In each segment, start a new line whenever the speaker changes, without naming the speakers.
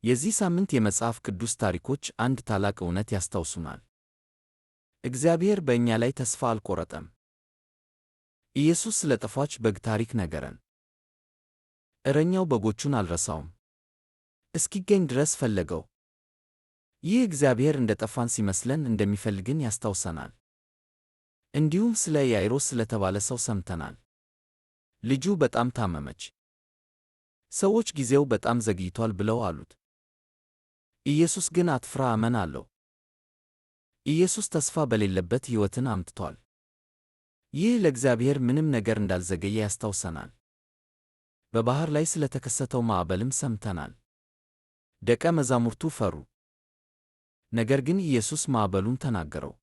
የዚህ ሳምንት የመጽሐፍ ቅዱስ ታሪኮች አንድ ታላቅ እውነት ያስታውሱናል። እግዚአብሔር በእኛ ላይ ተስፋ አልቆረጠም። ኢየሱስ ስለ ጠፋች በግ ታሪክ ነገረን። እረኛው በጎቹን አልረሳውም፣ እስኪገኝ ድረስ ፈለገው። ይህ እግዚአብሔር እንደ ጠፋን ሲመስለን እንደሚፈልግን ያስታውሰናል። እንዲሁም ስለ ኢያኢሮስ ስለተባለ ሰው ሰምተናል። ልጁ በጣም ታመመች። ሰዎች ጊዜው በጣም ዘግይቷል ብለው አሉት። ኢየሱስ ግን አትፍራ፣ እመን አለው። ኢየሱስ ተስፋ በሌለበት ሕይወትን አምጥቷል። ይህ ለእግዚአብሔር ምንም ነገር እንዳልዘገየ ያስታውሰናል። በባሕር ላይ ስለተከሰተው ማዕበልም ሰምተናል። ደቀ መዛሙርቱ ፈሩ። ነገር ግን ኢየሱስ ማዕበሉን ተናገረው።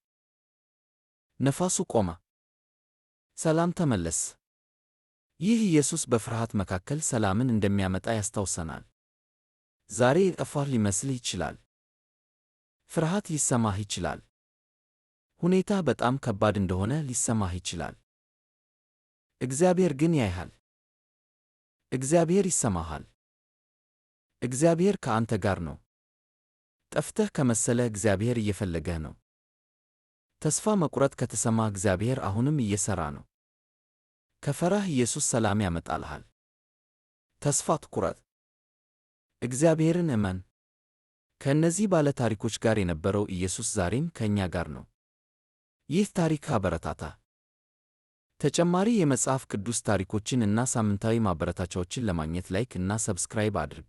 ነፋሱ ቆመ፣ ሰላም ተመለሰ። ይህ ኢየሱስ በፍርሃት መካከል ሰላምን እንደሚያመጣ ያስታውሰናል። ዛሬ የጠፋህ ሊመስልህ ይችላል። ፍርሃት ሊሰማህ ይችላል። ሁኔታህ በጣም ከባድ እንደሆነ ሊሰማህ ይችላል። እግዚአብሔር ግን ያይሃል። እግዚአብሔር ይሰማሃል። እግዚአብሔር ከአንተ ጋር ነው። ጠፍተህ ከመሰለህ እግዚአብሔር እየፈለገህ ነው። ተስፋ መቁረጥ ከተሰማህ እግዚአብሔር አሁንም እየሠራ ነው። ከፈራህ ኢየሱስ ሰላም ያመጣልሃል። ተስፋ አትቁረጥ። እግዚአብሔርን እመን። ከእነዚህ ባለ ታሪኮች ጋር የነበረው ኢየሱስ ዛሬም ከእኛ ጋር ነው። ይህ ታሪክ አበረታታ። ተጨማሪ የመጽሐፍ ቅዱስ ታሪኮችን እና ሳምንታዊ ማበረታቻዎችን ለማግኘት like እና subscribe አድርግ።